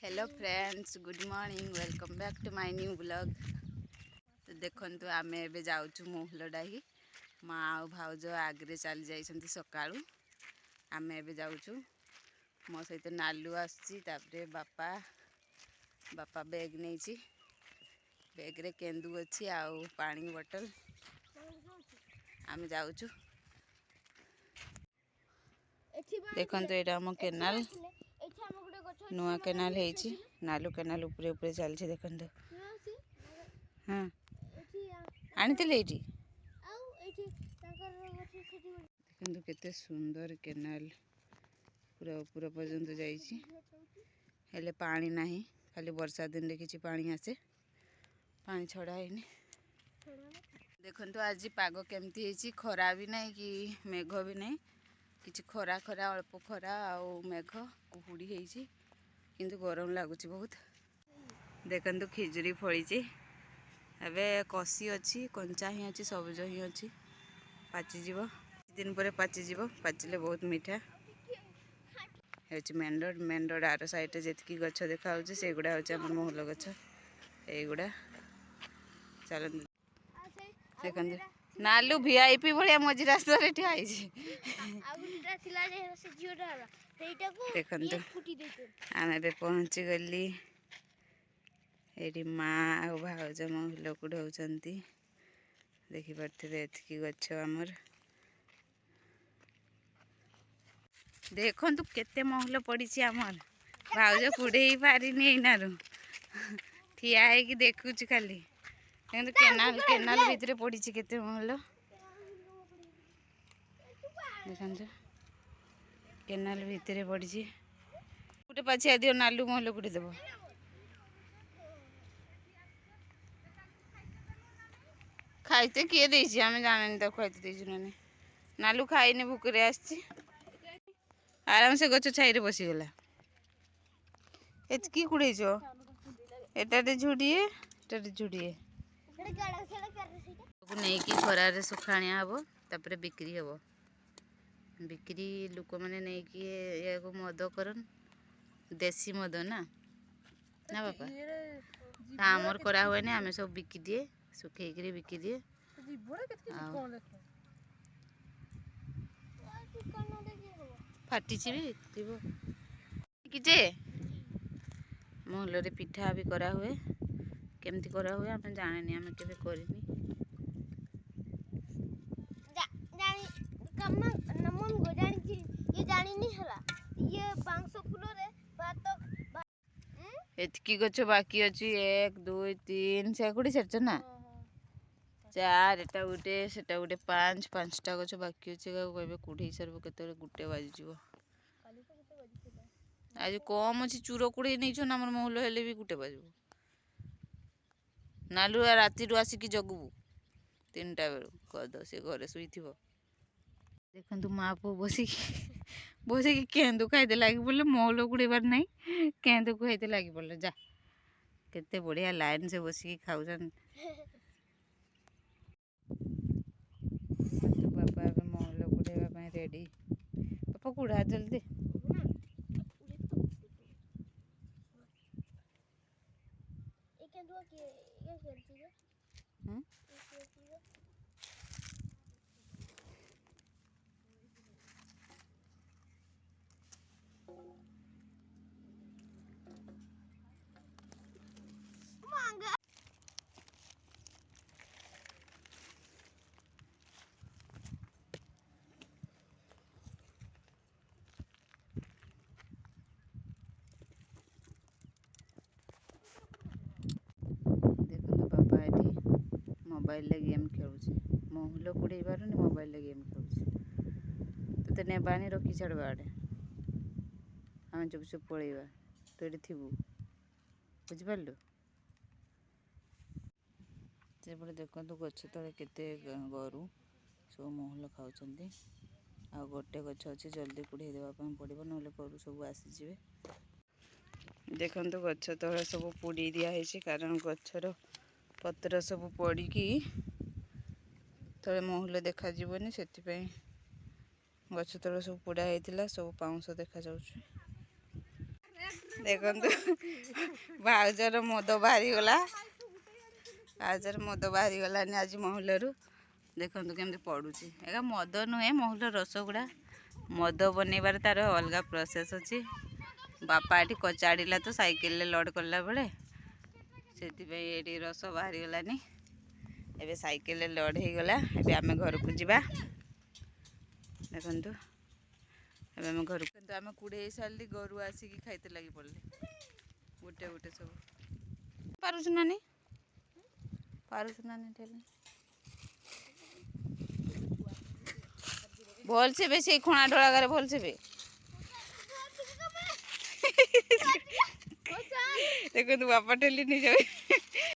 Hello friends, good morning, welcome back to my new vlog. ତ ଦେଖନ୍ତୁ, ଆମେ ଏବେ ଯାଉଛୁ ମହୁଲଡାହି। ମା ଆଉ ଭାଉଜ ଆଗରେ ଚାଲି ଯାଇଛନ୍ତି ସକାଳୁ। ଆମେ ଏବେ ଯାଉଛୁ। ମୋ ସହିତ ନାଲୁ ଆସୁଛି। ତାପରେ ବାପା, ବାପା ବ୍ୟାଗ୍ ନେଇଛି। ବ୍ୟାଗ୍ରେ କେନ୍ଦୁ ଅଛି ଆଉ ପାଣି ବୋଟଲ। ଆମେ ଯାଉଛୁ। ଦେଖନ୍ତୁ, ଏଇଟା ଆମ କେନାଲ, ନୂଆ କେନାଲ ହେଇଛି। ନାଲୁ କେନାଲ ଉପରେ ଉପରେ ଚାଲିଛି, ଦେଖନ୍ତୁ। ହଁ, ଆଣିଥିଲେ ଏଇଠି। ଦେଖନ୍ତୁ, କେତେ ସୁନ୍ଦର କେନାଲ ପୁରା ଉପର ପର୍ଯ୍ୟନ୍ତ ଯାଇଛି, ହେଲେ ପାଣି ନାହିଁ। ଖାଲି ବର୍ଷା ଦିନରେ କିଛି ପାଣି ଆସେ। ପାଣି ଛଡ଼ା ହେଇନି। ଦେଖନ୍ତୁ, ଆଜି ପାଗ କେମିତି ହେଇଛି। ଖରା ବି ନାହିଁ କି ମେଘ ବି ନାହିଁ କିଛି। ଖରା ଖରା, ଅଳ୍ପ ଖରା ଆଉ ମେଘ କୁହୁଡ଼ି ହେଇଛି, କିନ୍ତୁ ଗରମ ଲାଗୁଛି ବହୁତ। ଦେଖନ୍ତୁ, ଖିଜୁରୀ ଫଳିଛି। ଏବେ କଷି ଅଛି, କଞ୍ଚା ହିଁ ଅଛି, ସବୁଜ ହିଁ ଅଛି। ପାଚିଯିବ, ଦିନ ପରେ ପାଚିଯିବ। ପାଚିଲେ ବହୁତ ମିଠା ହେଉଛି। ମେନ୍ ରୋଡ଼, ମେନ୍ ରୋଡ଼ ଆର ସାଇଡ଼୍ରେ ଯେତିକି ଗଛ ଦେଖାହେଉଛି, ସେଗୁଡ଼ା ହେଉଛି ଆମର ମହୁଲ ଗଛ ଏଇଗୁଡ଼ା। ଚାଲନ୍ତୁ। ଦେଖନ୍ତୁ, ନାଲୁ ଭିଆଇପି ଭଳିଆ ମଝି ରାସ୍ତାରେ ଠିଆ ହେଇଛି। ଦେଖନ୍ତୁ, ଆମେ ଏବେ ପହଞ୍ଚିଗଲି ଏଇଠି। ମା ଆଉ ଭାଉଜ ମହୁଲ କୁଢ଼ଉଛନ୍ତି। ଦେଖିପାରୁଥିବେ, ଏତିକି ଗଛ ଆମର। ଦେଖନ୍ତୁ, କେତେ ମହୁଲ ପଡ଼ିଛି ଆମର। ଭାଉଜ କୁଢ଼େଇ ପାରିନି ଏଇନାରୁ, ଠିଆ ହେଇକି ଦେଖୁଛି ଖାଲି। ଦେଖନ୍ତୁ, କେନାଲ, କେନାଲ ଭିତରେ ପଡ଼ିଛି କେତେ ମହୁଲ। ଦେଖନ୍ତୁ, କେନାଲ ଭିତରେ ପଡ଼ିଛି। ଗୋଟେ ପାଛିଆ ଦିଅ, ନାଲୁ ମହୁଲ କୁଢ଼େଇ ଦେବ। ଖାଇତେ କିଏ ଦେଇଛି ଆମେ ଜାଣିନି। ତାକୁ ଖାଇତେ ଦେଇଛୁ ନା ନାଇଁ? ନାଲୁ ଖାଇନି, ଭୋକରେ ଆସିଛି। ଆରାମସେ ଗଛ ଛାଇରେ ବସିଗଲା। ଏତିକି କୁଢ଼େଇଛ? ଏଟାରେ ଝୁଡ଼ିଏ, ଏଟାରେ ଝୁଡ଼ିଏ। ନେଇକି ଖରାରେ ଶୁଖାଣିଆ ହବ, ତାପରେ ବିକ୍ରି ହବ। ବିକ୍ରି ଲୋକମାନେ ନେଇକି ଏହାକୁ ମଦ କରନ୍, ଦେଶୀ ମଦ। ନା ନା ବାପା, ଆମର କରା ହୁଏନି। ଆମେ ସବୁ ବିକିଦିଏ, ଶୁଖେଇକିରି ବିକିଦିଏ। ଆଉ ଫାଟିଛି ବି ଥିବ କି ଯେ। ମହୁଲରେ ପିଠା ବି କରାହୁଏ। କେମିତି କରାହୁଏ ଆମେ ଜାଣିନି, ଆମେ କେବେ କରିନି। ଜାଣିନି ହେଲା, ଇଏ ବାଉଁଶ ଫୁଲରେ ଭାତ। ଏତିକି ଗଛ ବାକି ଅଛି। 1, 2, 3, ସେ କୁଡ଼ି ସାରିଛ ନା? 4, ଏଟା ଗୋଟେ, ସେଟା ଗୋଟେ, 5। 5ଟା ଗଛ ବାକି ଅଛି। କାହାକୁ କହିବେ କୁଢ଼େଇ ସାରିବ କେତେବେଳେ? 1 ବାଜିଯିବ। ଆଜି କମ୍ ଅଛି, ଚୁର କୁଢ଼େଇ ନେଇଛ ନା ଆମର ମହୁଲ। ହେଲେ ବି 1 ବାଜିବ। ନାଲୁ, ରାତିରୁ ଆସିକି ଜଗିବୁ 3ଟା ବେଳୁ କଦ, ସେ ଘରେ ଶୋଇଥିବ। ଦେଖନ୍ତୁ, ମା ପୁଅ ବସିକି ବସିକି କେନ୍ଦୁ ଖାଇତେ ଲାଗି ପଡ଼ିଲେ। ମହୁଲ କୁଢ଼େଇବାର ନାହିଁ, କେନ୍ଦୁ ଖାଇତେ ଲାଗି ପଡ଼ିଲେ। ଯା, କେତେ ବଢ଼ିଆ ଲାଇନ୍ ସେ ବସିକି ଖାଉଛନ୍ତି। ବାପା ଏବେ ମହୁଲ କୁଢ଼େଇବା ପାଇଁ ରେଡ଼ି। ବାପା, କୁଢ଼ା ଜଲ୍ଦି। ହୁଁ। ଦେଖନ୍ତୁ, ବାପା ଏଠି ମୋବାଇଲରେ ଗେମ୍ ଖେଳୁଛି। ମହୁଲ କୁଢ଼େଇ ପାରୁନି, ମୋବାଇଲରେ ଗେମ୍ ଖେଳୁଛି। ତୋତେ ନେବାନି, ରଖି ଛାଡ଼ବା ଆଡ଼େ। ଆମେ ଚୁପ୍ ଚୁପ୍ ପଳେଇବା, ତୁ ଏଠି ଥିବୁ, ବୁଝିପାରିଲୁ? ସେପଟେ ଦେଖନ୍ତୁ, ଗଛ ତଳେ କେତେ ଗୋରୁ ସବୁ ମହୁଲ ଖାଉଛନ୍ତି। ଆଉ ଗୋଟେ ଗଛ ଅଛି, ଜଲ୍ଦି କୁଢ଼େଇ ଦେବା ପାଇଁ ପଡ଼ିବ, ନହେଲେ ଗୋରୁ ସବୁ ଆସିଯିବେ। ଦେଖନ୍ତୁ, ଗଛ ତଳେ ସବୁ ପୋଡ଼ି ଦିଆହେଇଛି, କାରଣ ଗଛର ପତ୍ର ସବୁ ପଡ଼ିକି ତଳେ ମହୁଲ ଦେଖାଯିବନି। ସେଥିପାଇଁ ଗଛ ତଳେ ସବୁ ପୋଡ଼ା ହେଇଥିଲା, ସବୁ ପାଉଁଶ ଦେଖାଯାଉଛି। ଦେଖନ୍ତୁ, ଭାଉଜର ମଦ ବାହାରିଗଲା। ଭାଉଜର ମଦ ବାହାରିଗଲାନି ଆଜି ମହୁଲରୁ। ଦେଖନ୍ତୁ କେମିତି ପଡ଼ୁଛି। ଏକା ମଦ ନୁହେଁ, ମହୁଲ ରସ ଗୁଡ଼ା। ମଦ ବନେଇବାର ତାର ଅଲଗା ପ୍ରୋସେସ୍ ଅଛି। ବାପା ଏଠି କଚାଡ଼ିଲା ତ ସାଇକେଲରେ ଲୋଡ଼ କଲା ବେଳେ, ସେଥିପାଇଁ ଏଠି ରସ ବାହାରିଗଲାନି। ଏବେ ସାଇକେଲରେ ଲୋଡ଼ ହେଇଗଲା। ଏବେ ଆମେ ଘରକୁ ଯିବା। ଦେଖନ୍ତୁ, ଏବେ ଆମେ ଘରକୁ। କିନ୍ତୁ ଆମେ କୁଢ଼େଇ ସାରିଲି, ଗୋରୁ ଆସିକି ଖାଇତେ ଲାଗି ପଡ଼ିଲେ ଗୋଟେ ଗୋଟେ ସବୁ। ପାରୁଛୁ ନାନୀ? ପାରୁଛୁ ନାନୀ? ଠେଲି ଭଲସେ ବେ, ସେଇ ଖଣା ଢଳାଗାରେ ଭଲସେ ବେ। ଦେଖନ୍ତୁ, ବାପା ଠେଲି ନିଜ